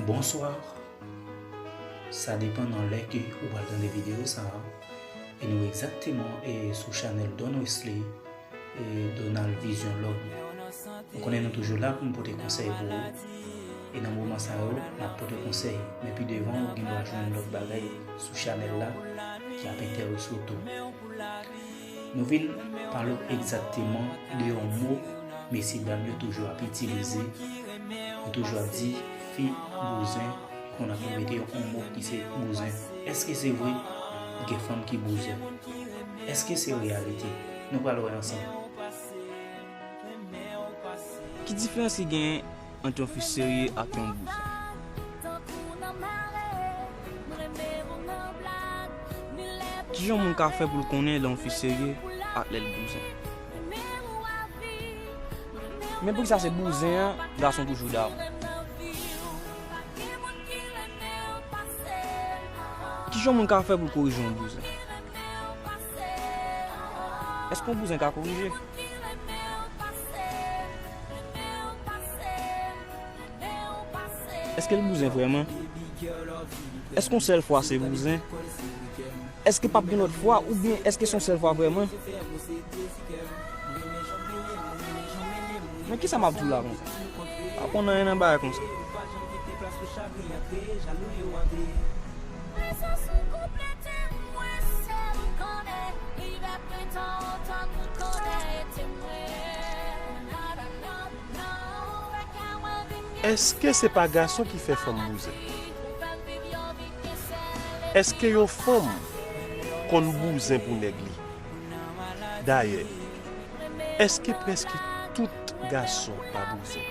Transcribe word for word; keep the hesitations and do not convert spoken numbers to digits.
Bonswa. Sa depann nan lè ke ou pral tande videyo sa a. E nou egzakteman e sou chanèl Don Wesley e Donald Vision Love. Nou konnen nou toujou la pou n pote konsèy pou ou. E nan moman sa yo, n ap pote konsèy. Men pi devan, ou gen dwa jwenn lòt bagay sou chanèl la ki ap enterese w tou. Nou vin pale w egzakteman de yon mo mesye dam yo toujou ap itilize. Yo toujou ap di fi bouzen, konn ap repete yon mo ki se bouzen. Èske se vre gen fanm ki bouzen? Èske se reyalite? Nou pral wè ansanm. Ki diferans ki genyen ant yon fi serye ak yon bouzen? Kijan yon moun ka fè pou l konnen lè yon fi serye ak lè l bouzen? Men poukisa se bouzen an, gason toujou dawò? Kijan yon moun ka fè pou l korije yon bouzen? Èske yon bouzen ka korije? Èske l bouzen vrèman? Èske yon sèl fwa se bouzen? Èske p ap gen lòt fwa oubyen èske se yon sèl fwa vrèman? Men kisa m ap di w la konsa? Pa konn anyen nan bagay konsa. Èske se pa gason ki fè fanm bouzen? Èske yon fanm konn bouzen pou nèg li? Dayè, èske prèske tout gason pa bouzen?